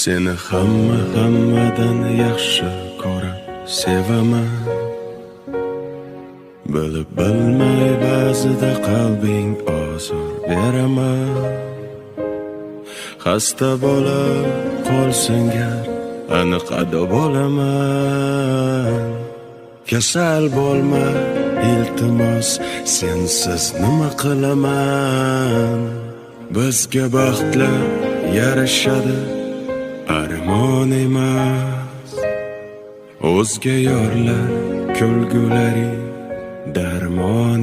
Seni hamma hammadan yaxshi ko'rib sevaman. Bilib bilmay ba'zida qalbing ozor beraman. Xasta bo'lib qolsang gar, aniq ado bo'laman. Kasal bo'lma, iltimos, sensiz nima qilaman? Bizga baxtlar yarashadi, armon emas. O'zga yorlar kulgulari darmon.